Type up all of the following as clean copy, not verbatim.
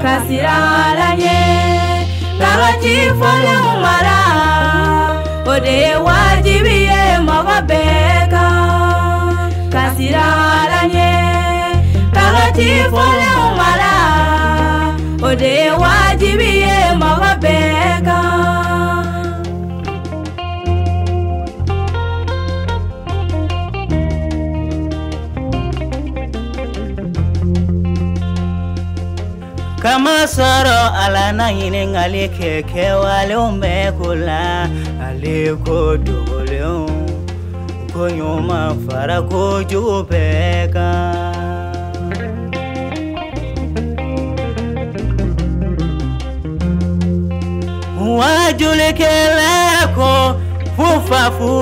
Ka siran Ala ɲɛ, k'a ka ci fɔlenw mara, o de ye wajibi ye mɔgɔ bɛɛ kan. Ka siran Ala ɲɛ, k'a ka ci fɔlenw mara, o de ye wajibi ye mɔgɔ bɛɛ kan. Kama sɔrɔ Ala na ɲininkali kɛ kɛwalenw bɛɛ ko la, ale ko dogolenw ko ɲuman fara kojugu bɛɛ kan. Waajulikɛla ko fufafu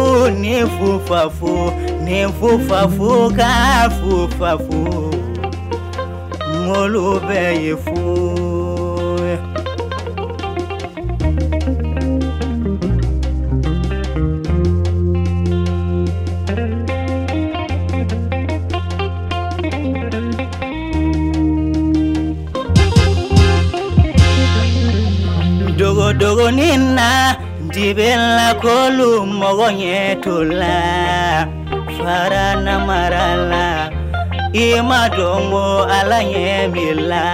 ni fufafu ni fufafu ka fufafu, olu bɛɛ ye fu ye. Dogodogonin na dibela k'olu mɔgɔ ɲɛ t'o la, fara namara la, i ma dɔn ko Ala ɲɛ b'i la.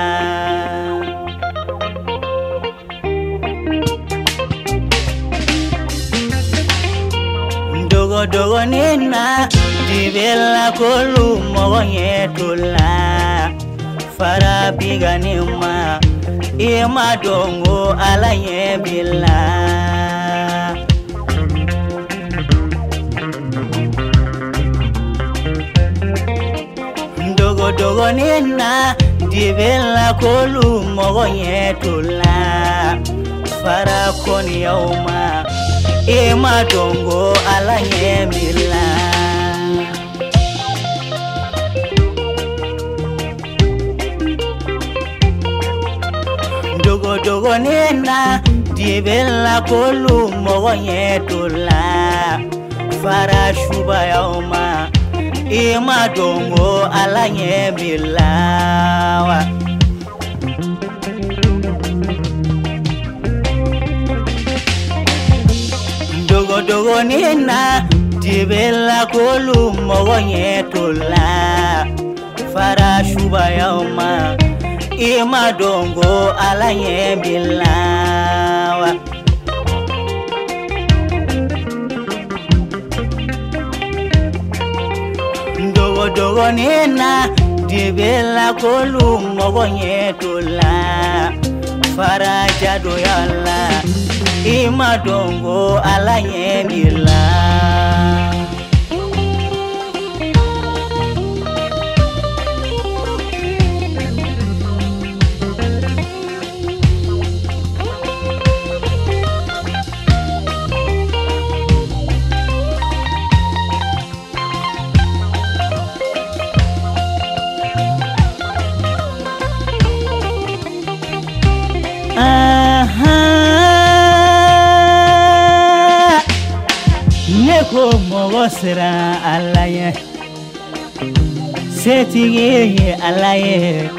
Dogodogonin na dibela k'olu mɔgɔ ɲɛ t'o la, fara bigani ma, i ma dɔn ko Ala ɲɛ b'i la. Dogodogonin na dibela k'olu mɔgɔ ɲɛ t'o la, fara kɔniyaw ma, i ma dɔn ko Ala ɲɛ b'i la. Dogodogonin na dibela k'olu mɔgɔ ɲɛ t'o la, fara subayaw ma, i ma dɔn ko Ala ɲɛ b'i la wa. Dogodogonin na dibela k'olu mɔgɔ ɲɛ t'o la, fara subayaw ma, i ma dɔn ko Ala ɲɛ b'i la wa. Dogodogonin na dibela k'olu mɔgɔ ɲɛ t'o la, fara jadoya la, i ma dɔn ko Ala ɲɛ b'i la. Ne ko mɔgɔ siran Ala ɲɛ, setigi ye Ala ye,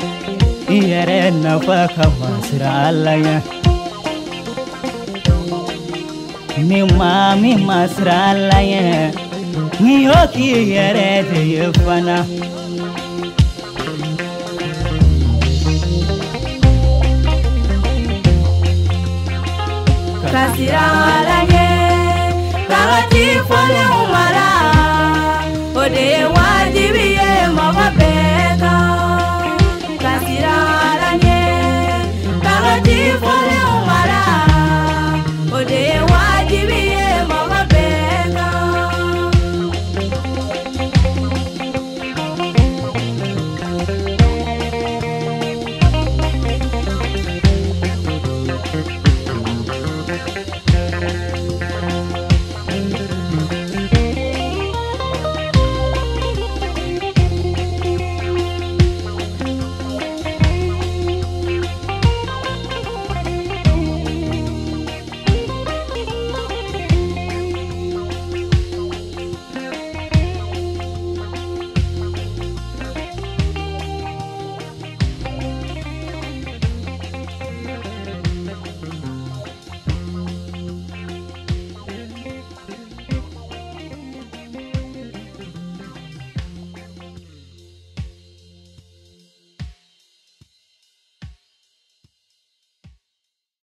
i yɛrɛ nafa kama siran Ala ɲɛ. Ni maa min ma siran Ala ɲɛ, n'i y'o k'i yɛrɛ de ye fana. Ka siran Ala ɲɛ, k'a ka ci fɔlenw mara, o de ye